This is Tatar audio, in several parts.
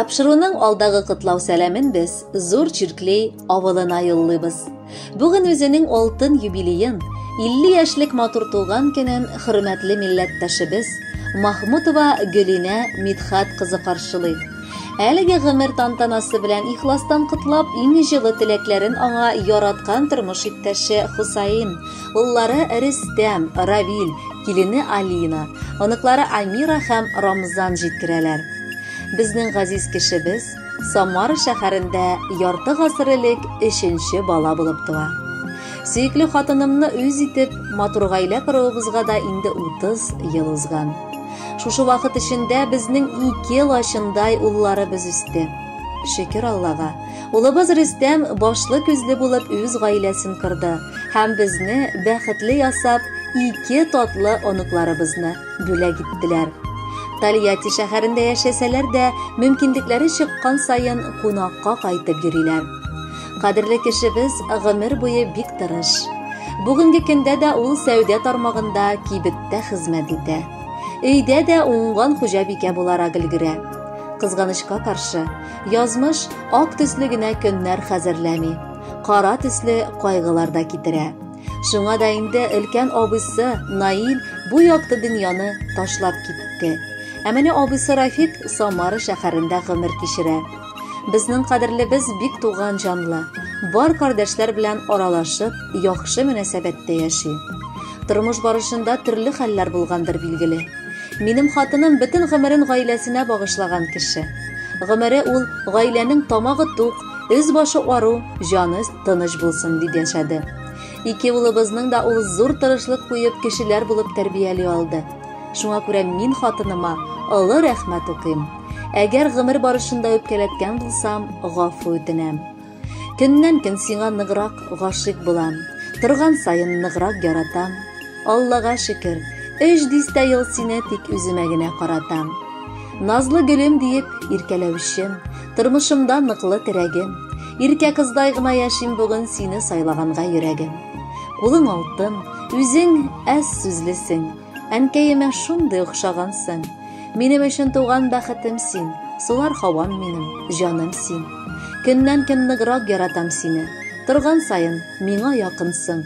Тапшыруның алдагы котлау сәламен без Зур Чирклей авылына юллыйбыз. Бүген үзенең алтын юбилеен, 50 яшьлек матур туган көнен хөрмәтле милләттәшебез Махмутова Гөлинә Мидхәт кызы каршылый. Әлеге гомер тантанасы белән ихластан котлап, иң җылы теләкләрен аңа яраткан тормыш иптәше Хусаин, уллары Рөстәм, Равил, килене Алина, оныклары Амира һәм Рамзан җиткерәләр. Безнең газиз кешебез Самара шәһәрендә ярты гасыр элек өченче бала булып туа. Сөекле хатынымны үз итеп, матур гаилә коруыбызга да инде 30 ел узган. Шушы вакыт эчендә безнең ике лачындай улларыбыз үсте. Шөкер Аллага, улыбыз Рөстәм башлы күзле булып үз гаиләсен корды һәм безне бәхетле ясап, ике татлы оныкларыбызны бүләк иттеләр. Тольятти шәһәрендә яшәсәләр дә, мөмкинлекләре чыккан саен кунакка кайтып йөриләр. Кадерле кешебез гомер буе бик тырыш. Бүгенге көндә дә ул сәүдә тармагында кибеттә хезмәт итә. Өйдә дә уңган хуҗабикә буларак өлгерә. Кызганычка каршы, язмыш ак төсле генә көннәр хәзерләми, кара төсле кайгылар да китерә. Шуңа да инде өлкән абыйсы Наил бу якты дөньяны ташлап китте. Ә менә абыйсы Рафик Самара шәһәрендә гомер кичерә. Безнең кадерлебез бик туган җанлы, бар кардәшләр белән аралашып, яхшы мөнәсәбәттә яши. Тормыш барышында төрле хәлләр булгандыр билгеле. Минем хатыным бөтен гомерен гаиләсенә багышлаган кеше. Гомере ул гаиләнең тамагы тук, өз башы ару, җаны тыныч булсын дип яшәде. Ике улыбызның да ул зур тырышлык куеп кешеләр булып тәрбияли алды. Шуңа күрә мин хатыныма олы рәхмәт укыйм. Әгәр гомер барышында үпкәләткән булсам, гафу үтенәм. Көннән-көн сиңа ныграк гашыйк булам, торган саен ныграк яратам. Аллага шөкер, өч дистә ел сине тик үземә генә каратам. Назлы гөлем диеп иркәләүчем, тормышымда ныклы терәгем. Иркә кыздай гына яшим бүген сине сайлаганга йөрәгем. Кулың алтын, үзең әз сүзлесең, әнкәемә шундый охшагансың. Минем өчен туган бәхетем син, сулар һавам минем, җаным син. Көннән-көн ныграк яратам сине, торган саен миңа якынсың.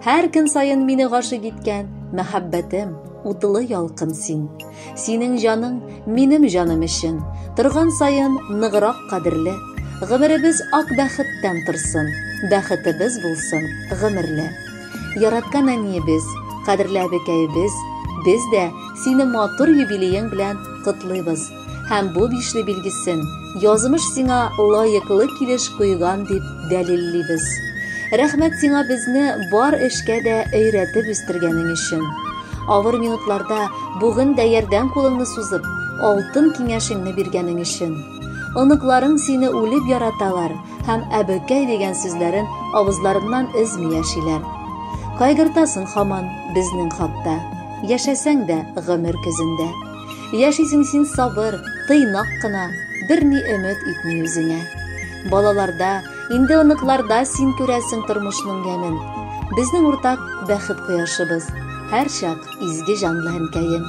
Һәр көн саен мине гашыйк иткән мәхәббәтем, утлы ялкын син. Синең җаның минем җаным өчен, торган саен ныграк кадерле. Гомеребез ак бәхеттән торсын, бәхетебез булсын гомерле. Яраткан әниебез, кадерле әбекәебез, без дә сине матур юбилеең белән котлыйбыз һәм бу бишле билгесен язмыш сиңа лаеклы килеш куйган дип дәлиллибез. Рәхмәт сиңа безне бар эшкә дә өйрәтеп үстергәнең өчен. Авыр минутларда бүген дә ярдәм кулыңны сузып, алтын киңәшеңне биргәнең өчен. Оныкларың сине үлеп яраталар һәм әбекәй дигән сүзләрен авызларыннан өзми яшиләр. Кайгыртасың һаман безнең хакта, яшәсәң дә гомер көзендә. Яшисең син сабыр, тыйнак кына, берни өмет итми үзеңә. Балаларда, инде оныкларда син күрәсең тормышның ямен. Безнең уртак бәхет кояшыбыз, һәрчак изге җанлы әнкәем.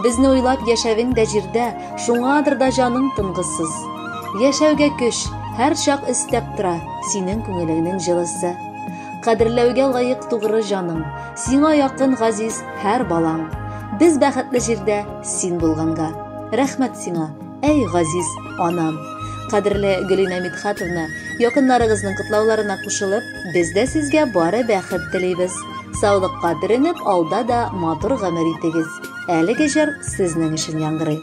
Безне уйлап яшәвең дә җирдә, шуңадыр да җаның тынгысыз. Яшәүгә көч, һәрчак өстәп тора синең күңелеңнең җылысы. Кадерләүгә лаек тугры җаның, сиңа якын газиз һәр балаң. Без бәхетле җирдә син булганга. Рәхмәт сиңа, әй газиз анам. Кадерле Гөлинә Мидхәтовна, якыннарыгызның котлауларына кушылып, без дә сезгә бары бәхет телибез. Саулыкка төренеп, алда да матур гомер итегез. Әлеге җыр сезнең өчен яңгырый.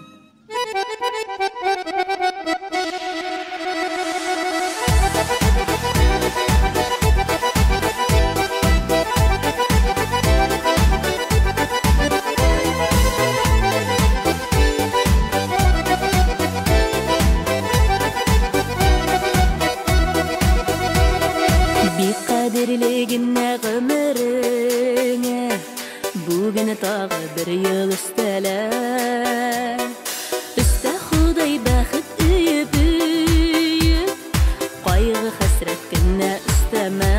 Бик кадерле генә гомереңә Бүген тагы бер ел өстәлә. Өстә Ходай бәхет өеп өеп, кайгы хәсрәт кенә өстәмә.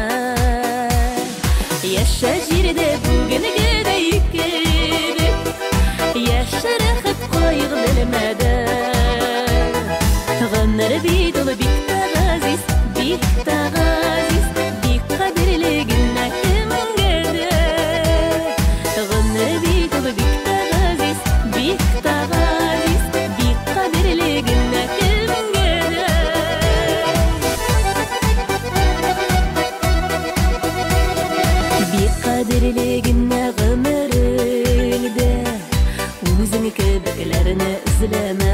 Яшә җирдә бүгенгедәй кебек, яшә рәхәт кайгы белмәдән. Кадерле генә гомереңдә үзең кебекләрне эзләмә.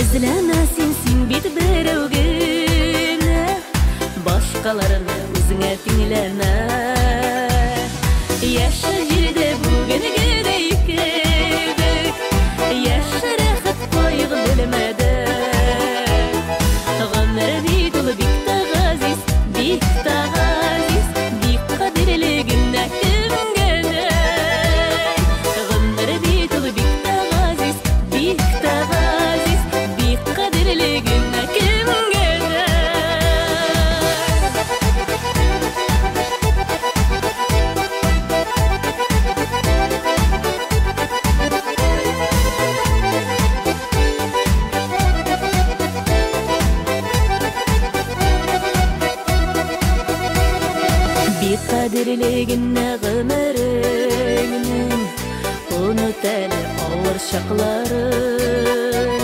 Эзләмә син, син бит берәү генә, башкаларны үзеңә тиңләмә. Яшә җирдә бүгенгедәй кебек, яшә рәхәт кайгы белмәдән. Гомер бит ул бик тә газиз, бик тә газиз, бик кадерле генә кемгәдер. Гомер бит ул бик тә газиз, бик тә газиз, бик кадерле генә кемгәдер. Бик кадерле генә гомереңнең, оныт әле авыр чакларын.